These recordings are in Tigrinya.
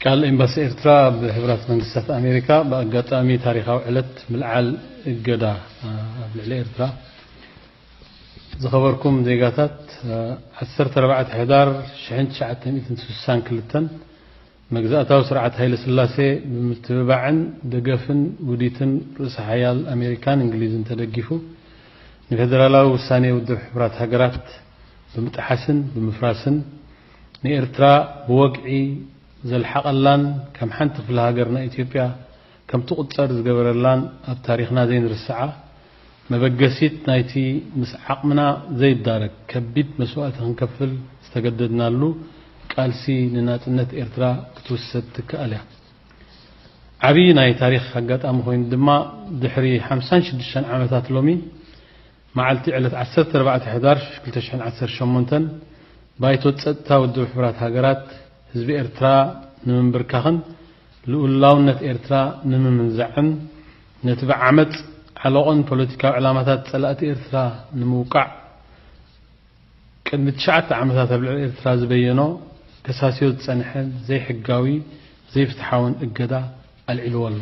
ቃል ኤምባሲ ኤርትራ ብሕቡራት መንግስታት ኣሜሪካ ብኣጋጣሚ ታሪኻዊ ዕለት ምልዓል እገዳ ኣብ ልዕሊ ኤርትራ። ዝኸበርኩም ዜጋታት፣ ዓሰርተ ኣርባዕተ ሕዳር ሽሕን ትሽዓተ ሚእትን ስሳን ክልተን መግዛእታዊ ስርዓት ሃይለ ስላሴ ብምትብባዕን ደገፍን ውዲትን ርእሰ ሓያል ኣሜሪካን እንግሊዝን ተደጊፉ ንፌደራላዊ ውሳኔ ውድብ ሕቡራት ሃገራት ብምጥሓስን ብምፍራስን ንኤርትራ ብወግዒ ዘልሓቐላን ከም ሓንቲ ክፍለ ሃገር ናይ ኢትዮጵያ ከም ትቑጸር ዝገበረላን ኣብ ታሪኽና ዘይንርስዓ መበገሲት ናይቲ ምስ ዓቕምና ዘይዳረግ ከቢድ መስዋእቲ ክንከፍል ዝተገደድናሉ ቃልሲ ንናጽነት ኤርትራ ክትውሰድ ትከኣል እያ። ዓቢ ናይ ታሪኽ ኣጋጣሚ ኮይኑ ድማ ድሕሪ ሓምሳን ሽዱሽተን ዓመታት ሎሚ መዓልቲ ዕለት ዓሰርተ ኣርባዕተ ሕዳር ክልተ ሽሕን ዓሰርተ ሸሞንተን ባይቶ ጸጥታ ውድብ ሕቡራት ሃገራት ህዝቢ ኤርትራ ንምንብርካኽን ልኡላውነት ኤርትራ ንምምንዛዕን ነቲ ብዓመጽ ዓለቖን ፖለቲካዊ ዕላማታት ጸላእቲ ኤርትራ ንምውቃዕ ቅድሚ ትሽዓተ ዓመታት ኣብ ልዕሊ ኤርትራ ዝበየኖ ከሳስዮ ዝጸንሐ ዘይሕጋዊ ዘይፍትሓውን እገዳ ኣልዒልዎ ኣሎ።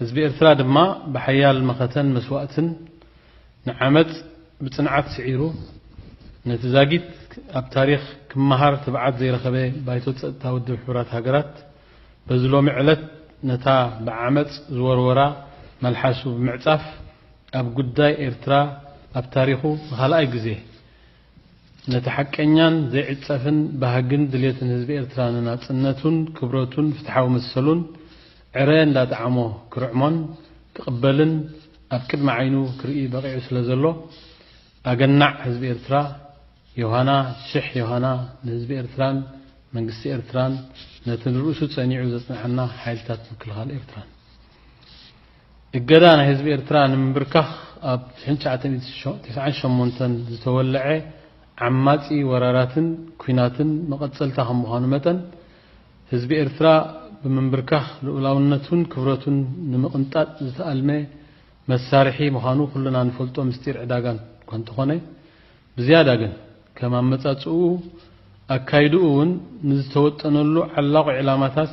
ህዝቢ ኤርትራ ድማ ብሓያል መኸተን መስዋእትን ንዓመጽ ብጽንዓት ስዒሩ ነቲ ዛጊት ኣብ ታሪኽ ክመሃር ትብዓት ዘይረኸበ ባይቶ ጸጥታ ውድብ ሕቡራት ሃገራት በዚ ሎሚ ዕለት ነታ ብዓመጽ ዝወርወራ መልሓሱ ብምዕጻፍ ኣብ ጉዳይ ኤርትራ ኣብ ታሪኹ ንኻልኣይ ግዜ ነቲ ሓቀኛን ዘይዕጸፍን ባህግን ድልየትን ህዝቢ ኤርትራ ንናጽነቱን ክብረቱን ፍትሓዊ መሰሉን ዕረ እንዳጠዓሞ ክርዕሞን ክቕበልን ኣብ ቅድሚ ዓይኑ ክርኢ በቒዑ ስለ ዘሎ ኣገናዕ ህዝቢ ኤርትራ ዮሃና ሽሕ ዮሃና ንህዝቢ ኤርትራን መንግስቲ ኤርትራን ነቲ ንርእሱ ጸኒዑ ዘጽንዓና ሓይልታት ምክልኻል ኤርትራን። እገዳ ናይ ህዝቢ ኤርትራ ንምንብርካኽ ኣብ ትሽዓተ ሚእቲ ተስዓን ሸሞንተን ዝተወለዐ ዓማጺ ወራራትን ኲናትን መቐጸልታ ከም ምዃኑ መጠን ህዝቢ ኤርትራ ብምንብርካኽ ልኡላውነቱን ክብረቱን ንምቕንጣጥ ዝተኣልመ መሳርሒ ምዃኑ ኩልና ንፈልጦ ምስጢር ዕዳጋ እኳ እንተኾነ ብዝያዳ ግን ከም ኣመጻጽኡ ኣካይድኡ እውን ንዝተወጠነሉ ዓላቑ ዕላማታት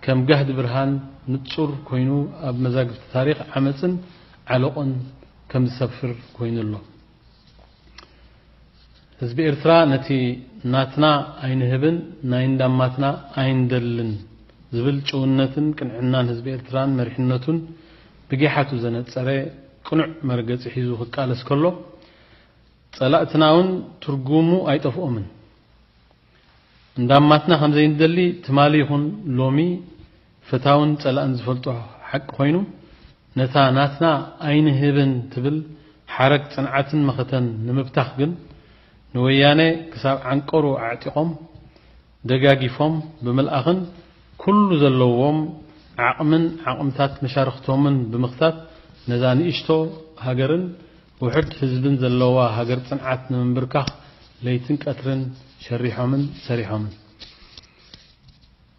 ከም ጋህዲ ብርሃን ንጹር ኮይኑ ኣብ መዛግብቲ ታሪኽ ዓመጽን ዓለቖን ከም ዝሰፍር ኮይኑ ኣሎ። ህዝቢ ኤርትራ ነቲ ናትና ኣይንህብን ናይ እንዳማትና ኣይንደልን ዝብል ጭውነትን ቅንዕናን ህዝቢ ኤርትራን መሪሕነቱን ብጊሓቱ ዘነጸረ ቅኑዕ መርገጺ ሒዙ ክቃለስ ከሎ ጸላእትና እውን ትርጉሙ ኣይጠፍኦምን። እንዳማትና ከም ዘይንደሊ ትማሊ ይኹን ሎሚ ፈታውን ጸላእን ዝፈልጦ ሓቂ ኮይኑ ነታ ናትና ኣይንህብን ትብል ሓረግ ጽንዓትን መኸተን ንምብታኽ ግን ንወያነ ክሳብ ዓንቀሩ ኣዕጢቖም ደጋጊፎም ብምልኣኽን ኩሉ ዘለዎም ዓቕምን ዓቕምታት መሻርኽቶምን ብምኽታት ነዛ ንእሽቶ ሃገርን ውሕድ ህዝብን ዘለዋ ሃገር ጽንዓት ንምንብርካኽ ለይትን ቀትርን ሸሪሖምን ሰሪሖምን።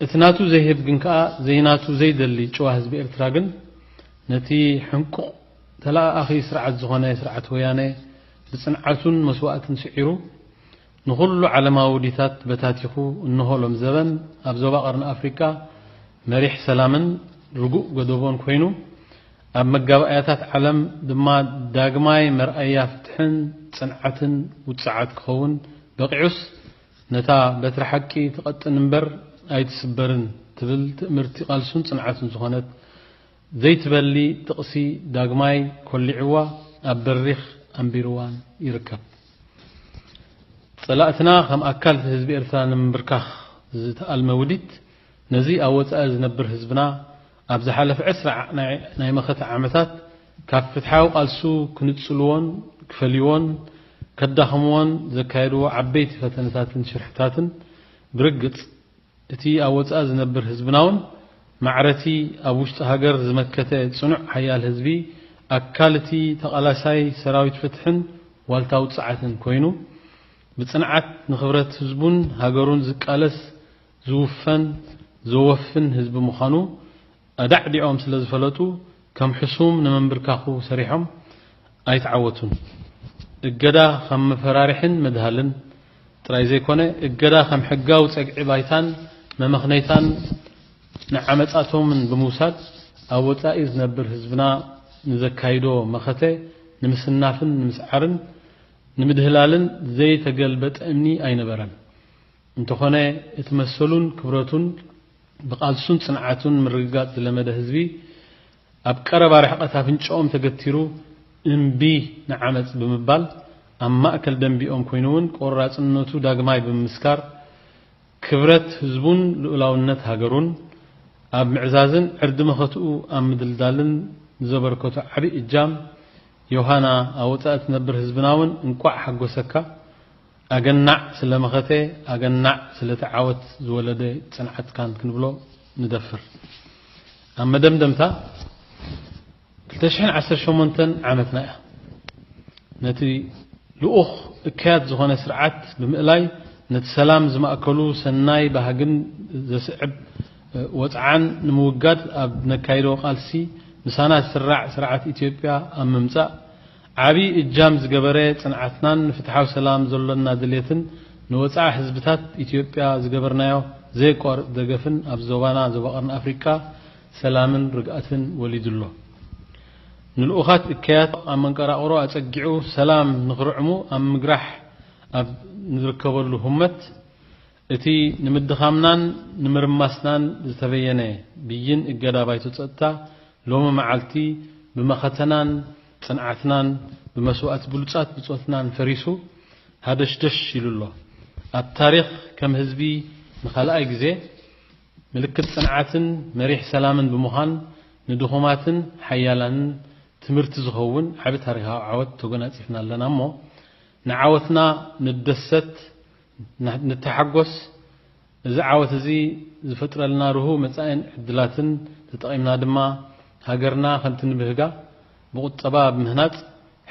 እቲ ናቱ ዘይህብ ግን ከኣ ዘይናቱ ዘይደሊ ጭዋ ህዝቢ ኤርትራ ግን ነቲ ሕንቁቕ ተለኣኣኺ ስርዓት ዝኾነ ስርዓት ወያነ ብጽንዓቱን መስዋእትን ስዒሩ ንኹሉ ዓለማዊ ውዲታት በታቲኹ እንሆ ሎም ዘበን ኣብ ዞባ ቀርኒ ኣፍሪቃ መሪሕ ሰላምን ርጉእ ጎደቦን ኮይኑ ኣብ መጋባእያታት ዓለም ድማ ዳግማይ መርኣያ ፍትሕን ጽንዓትን ውጽዓት ክኸውን በቒዑስ ነታ በትሪ ሓቂ ትቐጥን እምበር ኣይትስበርን ትብል ትእምርቲ ቃልሱን ጽንዓቱን ዝኾነት ዘይትበሊ ጥቕሲ ዳግማይ ኮሊዕዋ ኣብ በሪኽ ኣንቢርዋን ይርከብ። ጸላእትና ከም ኣካል ህዝቢ ኤርትራ ንምንብርካኽ ዝተኣልመ ውዲት ነዚ ኣብ ወጻኢ ዝነብር ህዝብና ኣብ ዝሓለፈ ዕስራ ናይ መኸተ ዓመታት ካብ ፍትሓዊ ቃልሱ ክንጽልዎን ክፈልይዎን ከዳኽምዎን ዘካየድዎ ዓበይቲ ፈተነታትን ሽርሕታትን ብርግጽ እቲ ኣብ ወጻኢ ዝነብር ህዝብና እውን ማዕረቲ ኣብ ውሽጢ ሃገር ዝመከተ ጽኑዕ ሓያል ህዝቢ ኣካል እቲ ተቓላሳይ ሰራዊት ፍትሕን ዋልታ ውጽዓትን ኮይኑ ብጽንዓት ንኽብረት ህዝቡን ሃገሩን ዝቃለስ ዝውፈን ዘወፍን ህዝቢ ምዃኑ ኣዳዕዲዖም ስለ ዝፈለጡ ከም ሕሱም ንምንብርካኹ ሰሪሖም ኣይተዓወቱን። እገዳ ከም መፈራርሕን መድሃልን ጥራይ ዘይኮነ እገዳ ከም ሕጋዊ ጸግዒ ባይታን መመኽነይታን ንዓመጻቶምን ብምውሳድ ኣብ ወጻኢ ዝነብር ህዝብና ንዘካይዶ መኸተ ንምስናፍን ንምስዓርን ንምድህላልን ዘይተገልበጠ እምኒ ኣይነበረን። እንተኾነ እቲ መሰሉን ክብረቱን ብቓልሱን ጽንዓቱን ምርግጋጽ ዝለመደ ህዝቢ ኣብ ቀረባ ርሕቀት ኣፍንጫኦም ተገቲሩ እምቢ ንዓመጽ ብምባል ኣብ ማእከል ደንቢኦም ኮይኑ እውን ቆራጽነቱ ዳግማይ ብምምስካር ክብረት ህዝቡን ልኡላውነት ሃገሩን ኣብ ምዕዛዝን ዕርዲ መኸትኡ ኣብ ምድልዳልን ንዘበርከቶ ዓቢ እጃም ዮሃና ኣብ ወጻኢ ትነብር ህዝብና እውን እንቋዕ ሓጎሰካ። ኣገናዕ ስለ መኸተ ኣገናዕ ስለቲ ዓወት ዝወለደ ጽንዓትካን ክንብሎ ንደፍር። ኣብ መደምደምታ ክልተ ሽሕን ዓሰርተ ሸሞንተን ዓመትና እያ። ነቲ ልኡኽ እከያት ዝኾነ ስርዓት ብምእላይ ነቲ ሰላም ዝማእከሉ ሰናይ ባህግን ዘስዕብ ወጽዓን ንምውጋድ ኣብ ነካይዶ ቃልሲ ምሳና ዝስራዕ ስርዓት ኢትዮጵያ ኣብ ምምጻእ ዓቢ እጃም ዝገበረ ጽንዓትናን ንፍትሓዊ ሰላም ዘሎና ድሌትን ንወጽዓ ህዝብታት ኢትዮጵያ ዝገበርናዮ ዘየቋርጽ ደገፍን ኣብ ዞባና ዞባ ቀርኒ ኣፍሪቃ ሰላምን ርግኣትን ወሊዱ ኣሎ። ንልኡኻት እከያት ኣብ መንቀራቕሮ ኣጸጊዑ ሰላም ንኽርዕሙ ኣብ ምግራሕ ኣብ ንዝርከበሉ ህመት እቲ ንምድኻምናን ንምርማስናን ዝተበየነ ብይን እገዳ ባይቶ ጸጥታ ሎሚ መዓልቲ ብመኸተናን ጽንዓትናን ብመስዋእቲ ብሉጻት ብጾትናን ፈሪሱ ሃደሽደሽ ኢሉ ኣሎ። ኣብ ታሪኽ ከም ህዝቢ ንኻልኣይ ግዜ ምልክት ጽንዓትን መሪሕ ሰላምን ብምዃን ንድኹማትን ሓያላንን ትምህርቲ ዝኸውን ዓቢ ታሪኻዊ ዓወት ተጎናጺፍና ኣለና እሞ ንዓወትና ንደሰት፣ ንተሓጎስ። እዚ ዓወት እዚ ዝፈጥረልና ርሁው መጻኢን ዕድላትን ተጠቒምና ድማ ሃገርና ከምቲ ንብህጋ ብቁጠባ ብምህናጽ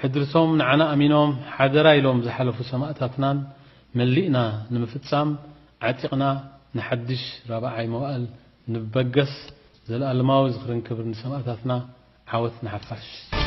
ሕድርቶም ንዓና ኣሚኖም ሓደራ ኢሎም ዝሓለፉ ሰማእታትናን መሊእና ንምፍጻም ዓጢቕና ንሓድሽ ራብዓይ መዋእል ንበገስ። ዘለኣለማዊ ዝኽርን ክብርን ንሰማእታትና። ዓወት ንሓፋሽ።